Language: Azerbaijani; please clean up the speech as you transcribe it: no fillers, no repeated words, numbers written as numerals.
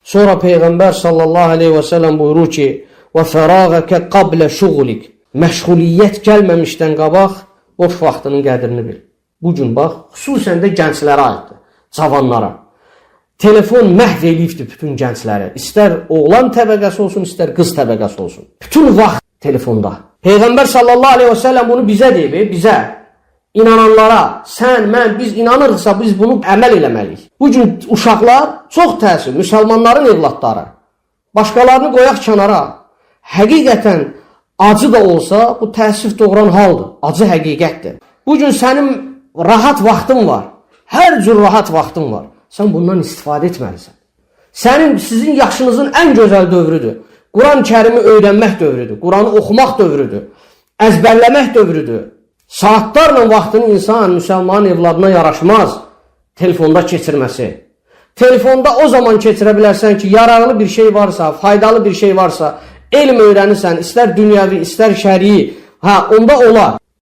Sonra Peyğəmbər sallallahu aleyhi və səlləm buyurur ki, və fərağəkə qablə şuğulik. Məşğuliyyət gəlməmişdən qabaq boş vaxtının qədrini bil. Bu gün bax, xüsusən də gənclərə aiddir, cavanlara. Telefon məhv eləyibdir bütün gəncləri. İstər oğlan təbəqəsi olsun, istər qız təbəqəsi olsun. Bütün vaxt telefonda. Peyğəmbər sallallahu aleyhi və səlləm bunu bizə deyib, bizə, inananlara, sən, mən, biz inanırıqsa biz bunu əməl eləməliyik. Bu gün uşaqlar çox təəssüf, müsəlmanların evladları. Başqalarını qoyaq kənara. Həqiqətən acı da olsa bu təəssüf doğuran haldır. Acı həqiqətdir. Bu gün sənin rahat vaxtın var. Hər cür rahat vaxtın var. Sən bundan istifadə etməlisən. Sənin, sizin yaşınızın ən gözəl dövrüdür. Quran-Kərimi öyrənmək dövrüdür. Quranı oxumaq dövrüdür. Əzbərləmək dövrüdür. Saatlarla vaxtını insan, müsəlmanın evladına yaraşmaz telefonda keçirməsi. Telefonda o zaman keçirə bilərsən ki, yararlı bir şey varsa, faydalı bir şey varsa, elm öyrənirsən, istər dünyəvi, istər şərii, hə, onda olar.